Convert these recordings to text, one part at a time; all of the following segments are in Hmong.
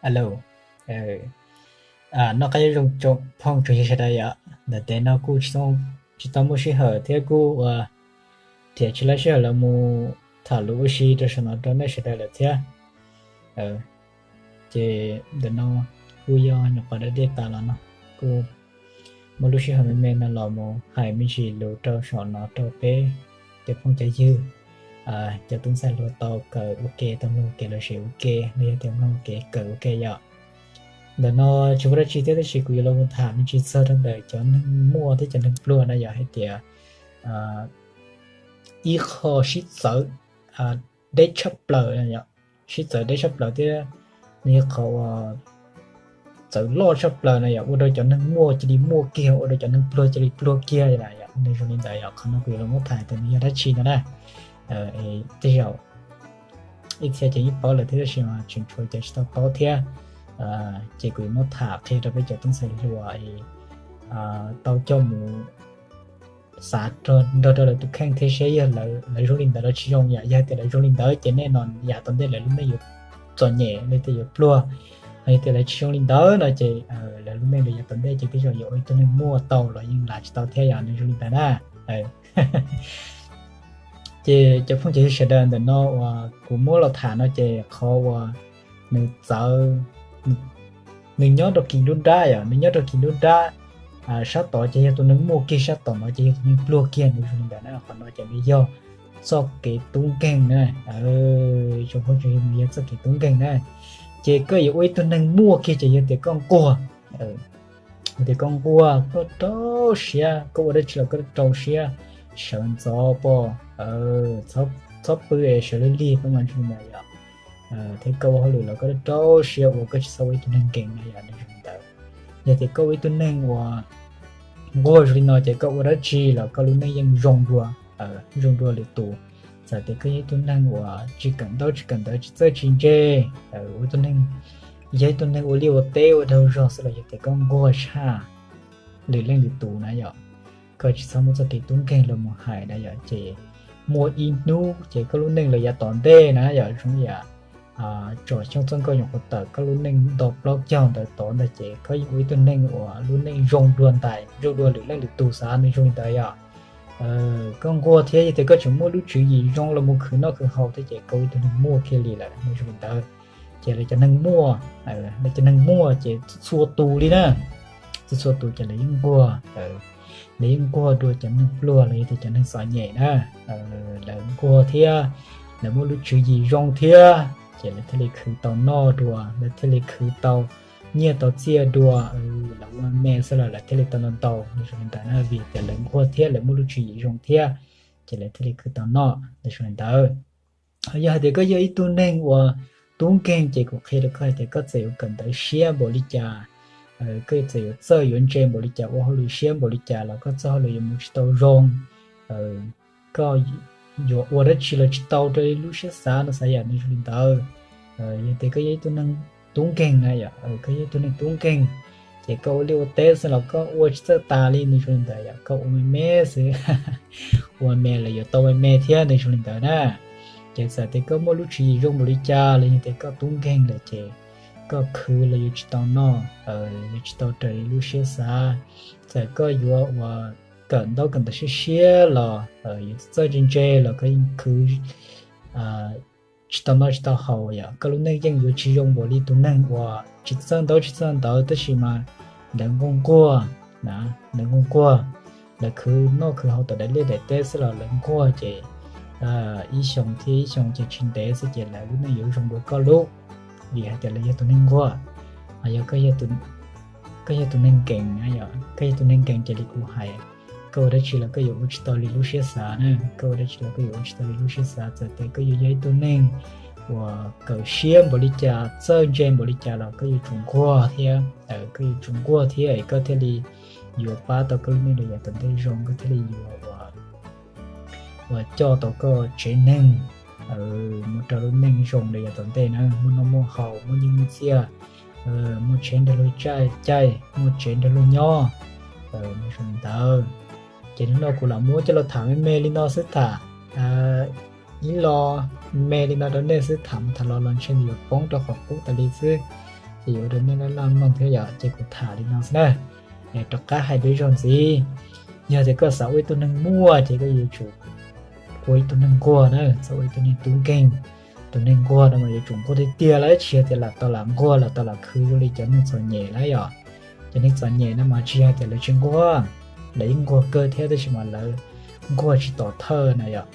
Hello, noj qab nyob zoo phooj tsoom ywg sawv daws yom. Ntawm tes no kuj tsis tau muaj sij hawm thiab kuj ua thiam tsis tau sij hawm los mus tham lus ua si rau saum no rau nej sawv daws lawm thiab. Ces ntawm no kuj yog nyuam qhuav da dej tas los no kuj muaj lub sij hawm me me no los mus hais me ntsis lus rau saum no rau peb cov phooj cov ywg, cov tub ntxhais hluas tau kawm ua ke, tau mloog ua ke los sis ua ke los yog tias mloog ua ke kawm ua ke yom. Ntawm no tsis muaj dab tsi thiab tab sis kuv yuav los mus tham me ntsis txog rau ntawm cov neeg muaj thiab cov neeg pluag no yog hais tias ib qho sib txawv deb tshaj plaws, sib txawv deb tshaj plaws thiab nws yog qhov uas txawv loj tshaj plaws no yog ua rau cov neeg muaj cia li muaj kiag, ua rau cov neeg pluag cia li pluag kiag na yom. Nws zoo li ntawd yog qhov no kuv yuav los muab tham tias nws yog dab tsi no na. Tej zaum ib txhia ces yeej paub lawm thiab tab sis mas tseem tshuav cov tsis tau paub thiab. Ces kuv yuav muab tham qhia rau peb cov tub ntxhais hluas tau coj mus xav nrog rau lawv tus kheej thiab seb yog lawv zoo li ntawd los tsis zoo yom. Yog tias lawv zoo li ntawd ces nej no yav tom ntej lawv lub neej yuav txom nyem los tias yuav pluag. Yog tias lawv tsis zoo li ntawd no ces lawv lub neej los yav tom ntej ces tej zaum yuav ua ib tug neeg muaj tau los yeej lam tsis tau thiab yog nws zoo li ntawd na. Ces cov phooj cov ywg sawv daws, ntawm no uas kuv muab los tham no ces qhov uas nws txawv, nws nyob rau kis nruab nrab yom, nws nyob rau kis nruab nrab. Sab tod ces yog tus neeg muaj kiag, sab tom no ces yog tus neeg pluag kiag, nws zoo li ntawd na. Qhov no ces nws yog txoj kev tub nkeeg na. Zoo phooj ywg, nws yog txoj kev tub nkeeg na. Ces koj yuav ua ib tug neeg muaj kiag ces yog tias koj nquag, yog tias koj nquag, koj rau siab, koj ua dab tsi los koj rau siab, sawv ntxov pom, txhob pw es sawv lig lig pab mas ntsis na yom. Thiab koj ua hauj lwm los koj rau siab ua, koj tsis txhob ua ib tug neeg nkeeg na yom, nws zoo li ntawd. Yog tias koj ua ib tug neeg uas nquag zoo li no ces koj ua dab tsi los koj lub neej yeej zoo dua, zoo dua lwm tus. Txawm tias koj yog ib tug neeg uas tsis kawm ntaub tsis kawm ntawv, tsis txawj tsis ntse, ua ib tug neeg, yog ib tug neeg ua liaj ua teb ua dag zog xwb los yog tias koj nquag tshaj lwm leej lwm tus na yom, koj tsis txhob muab txoj kev tub nkeeg los mus hais na yom. Ces muaj ib hnub ces koj lub neej los yav tom ntej na yom, zoo yam tsom xyoob txoj nkauj nyuam qhuav tawm, koj lub neej nto plaub caug ntawd tod ntag ces koj yeej ua ib tug neeg uas lub neej zoo dua ntais, zoo dua lwm leej lwm tus xav, nws zoo li ntawd yom. Koj nquag thiab yog tias koj tseem muaj lub tswv yim zoo los mus khwv noj khwv haus thiab ces koj ua ib tug neeg muaj kiag li lawm, nws zoo li ntawd. Ces lawv cov neeg muaj, lawv cov neeg muaj ces txhua tus li na, txhua txhua tus ces lawv yeej nquag, lawv yeej nquag dua cov neeg pluag los yog tias cov neeg txom nyem na. Lawv nquag thiab lawv muaj lub tswv yim zoo thiab ces lawv thiaj li khwv tau noj dua, lawv thiaj li khwv tau nyiaj tau txiaj dua, lawv ua me xwb los lawv thiaj li tau ntau ntau, nws zoo li ntawd na. Vim tias lawv nquag thiab lawv muaj lub tswv yim zoo thiab ces lawv thiaj li khwv tau noj, nws zoo li ntawd. Yog hais tias koj yog ib tug neeg uas tub nkeeg ces kuv qhia rau koj hais tias koj txawm yuav kawm ntawv siab npaum li cas, koj txawm yuav txawj yuav ntse npaum li cas, ua hauj lwm siab npaum li cas los koj txoj hauj lwm yuav mus tsis tau zoo. Koj yuav ua dab tsi los tsis tau raws li lub siab xav no xav yam nws zoo li ntawd. Yog tias koj yog ib tug neeg tub nkeeg na yom, koj yog ib tug neeg tub nkeeg ces koj ua liaj ua teb xwb los koj ua tsis txawj tas li, nws zoo li ntawd yom, koj ua me me xwb, ua me los yuav tau me me thiab, nws zoo li ntawd na. Ces txawm tias koj muaj lub tswv yim zoo npaum li cas los yog tias koj tub nkeeg lawm ces koj khwv los yuav tsis tau noj, yuav tsis tau raws li lub siab xav. Txawm koj yuav uas kawm ntaub kawm ntawv siab siab los yuav txawj ntse ntse los koj yeej khwv tsis tau noj tsis tau haus yom, koj lub neej yeej yuav tsis zoo npaum li tus neeg uas tsis txawj ntaub tsis txawj ntawv tab sis mas lawv nquag nquag, lawv nquag nquag, lawv khwv noj khwv haus tom daim liaj daim teb xwb los lawv nquag ces ib xyoos thiab ib xyoos ces tsis ntev xwb ces lawv lub neej yuav zoo dua koj lub, vim hais tias lawv yog tus neeg nquag. Ho yog koj yog tus neeg nkees, koj yog tus neeg nkees ces li kuv hais, koj ua dab tsi los koj yuav ua tsis tau li lub siab xav na, koj ua dab tsi los koj yuav ua tsis tau li lub siab xav. Txawm tias koj yuav yog ib tug neeg uas kawm siab npaum li cas, txawj ntse npaum li cas los koj yuav tsum nquag thiab, koj yuav tsum nquag thiab es koj thiaj li yuav pab tau koj lub neej rau yav tom ntej zoo, koj thiaj li yuav uas coj tau koj tsev neeg mus rau lub neej zoo rau yav tom ntej na, muaj noj muaj haus, muaj nyiaj muaj txiaj, muaj tsheb nrog luag caij, muaj tsev nrog luag nyob, zoo li ntawd. Ces hnub no kuv lam muab coj los tham me me li no xwb, tham ib lo me li no rau nej xwb, tham mus tham los los ntshe nws yuav poob rau qhov qub tas li xwb. ces yuav ua rau nej laj laj mloog thiab yom. Ces kuv tham li no xwb na, rov qab hais dua ib zaug ntxiv, yog tias koj xav ua ib tug neeg muaj ces koj yuav tsum ua ib tug neeg nquag na, txhob ua ib tug neeg tub nkeeg. Tus neeg nquag no mas yuav tsum nquag tiag tiag lawm, tsis yog tias lam tau lam nquag lam tau lam khwv zoo li cov neeg txom nyem lawm yom. Cov neeg txom nyem no mas tsis yog tias lawv tsis nquag, lawv yeej nquag kawg thiab tab sis mas lawv nquag tsis tom thawj na yom.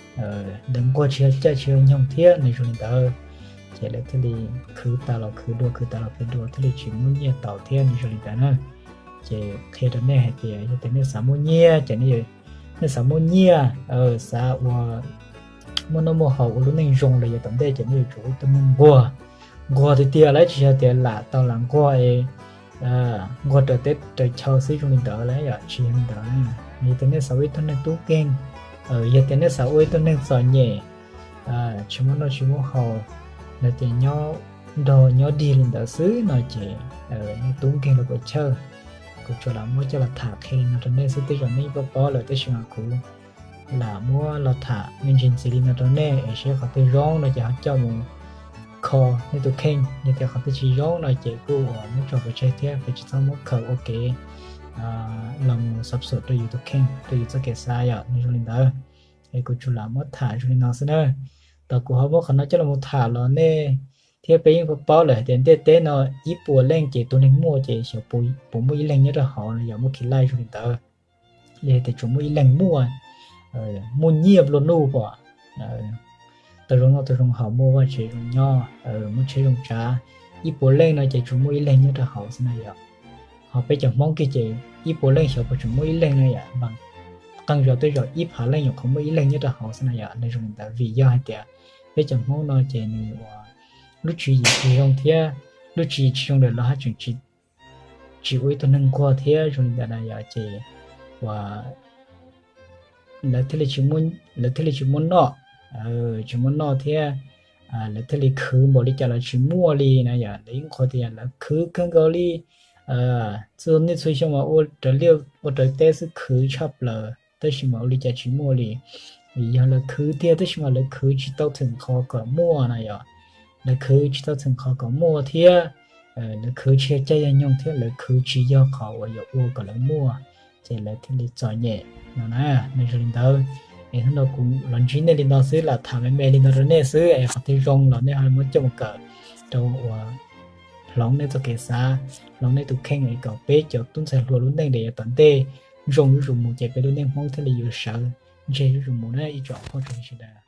Lawv nquag tsis yog caij tsis yog nyoog thiab nws zoo li ntawd, ces lawv thiaj li khwv tas los khwv dua, khwv tas los khwv dua thiaj li tsis muaj nyiaj tau thiab nws zoo li ntawd na. Ces qhia rau nej hais tias yog tias nej xav muaj nyiaj ces nej xav muaj nyiaj, xav ua muaj noj muaj haus ua lub neej zoo los yav tom ntej ces nej yuav tsum ua ib tug neeg nquag, nquag tiag tiag lawm, tsis yog tias lam tau lam nquag es nquag raws teb raws chaw xwb zoo li ntawd lawm yom, tsis yog li ntawd. Yog tias nej xav ua ib tug neeg tub nkeeg, yog tias nej xav ua ib tug neeg txom nyem, tsis muaj noj tsis muaj haus, los tias nyob nrog nyob dig li ntawd xwb no ces nej tub nkeeg los kuv chawj. Kuv tsuas lam muab coj los tham qhia li no rau nej xwb, tej zaum nej yeej paub paub lawm tab sis mas kuv lam muab los tham me ntsis ntxiv li no rau nej es seb qhov twg zoo no ces ho coj mus kho nej tus kheej, yog tias qhov twg tsis zoo no ces kuj uas muab tso pov tseg thiab, peb tsis txhob muab khaws ua kev los mus xav xum rau yus tus kheej, rau yus txoj kev xav yom, nws zoo li ntawd. Es kuv tsuas lam muab tham zoo li no xwb na. Tau kuv ho muab qhov no coj los mus tham los nej thiab peb yeej paub paub lawm hais tias ntiaj teb no ib puas leej ces tus neeg muaj ces xyov puas muaj ib leeg nyob rau hauv no yom, muab khi laij zoo li ntawd. Yog tias tsuas muaj ib leeg muaj, muaj nyiaj nplua nuj pom, tau zoo noj tau zoo haus, muaj vaj tsev zoo nyob, muaj tsheb zoo tsav, ib puas leej no ces tsuas muaj ib leeg nyob rau hauv xwb na yom. Ho peb cov Hmoob kiag ces ib puas leej xyov puas tseem muaj ib leeg na yom, npam qeej zos tej zaum ib phav leej nyuam qhuav muaj ib leeg nyob rau hauv xwb na yom. Nws zoo li ntawd vim yog hais tias peb cov Hmoob no ces nws ua lub tswv yim tsis zoo thiab lub tswv yim tsis zoo lawm los haj tseem tsis ua ib tug neeg nquag thiab zoo li ntawd na yom. Ces ua lawv thiaj li tsis muaj noj, tsis muaj noj thiab lawv thiaj li khwv npaum li cas los tsis muaj li na yom. Lawv yeej qhuas tias lawv khwv kawg nkaus li, txhua niaj txhua xyoo mas ua raws liaj ua raws teb xwb, khwv tshaj plaws tab sis mas ua li cas tsis muaj li. Vim yog lawv khwv tiag tab sis mas lawv khwv tsis tau theem qhov kom muaj na yom. Lawv khwv tsis tau theem qhov kom muaj thiab lawv khwv tsis yog caij yog nyoog thiab lawv khwv tsis yog qhov uas yuav ua kom lawv muaj, ces lawv thiaj li txom nyem no na. Nws zoo li ntawd. Es hnub no kuv los ntsib nej li no xwb, lam tham me me li no rau nej xwb es qhov twg zoo los nej ho muab coj mus kawm rau uas hloov nej txoj kev xav, hloov nej tus kheej es kom peb cov tub ntxhais hluas lub neej yav tom ntej zoo zuj zus mus ces peb lub neej Hmoob thiaj li yuav sawv ntseg zuj zus mus na ib tsoom phooj ywg sawv daws.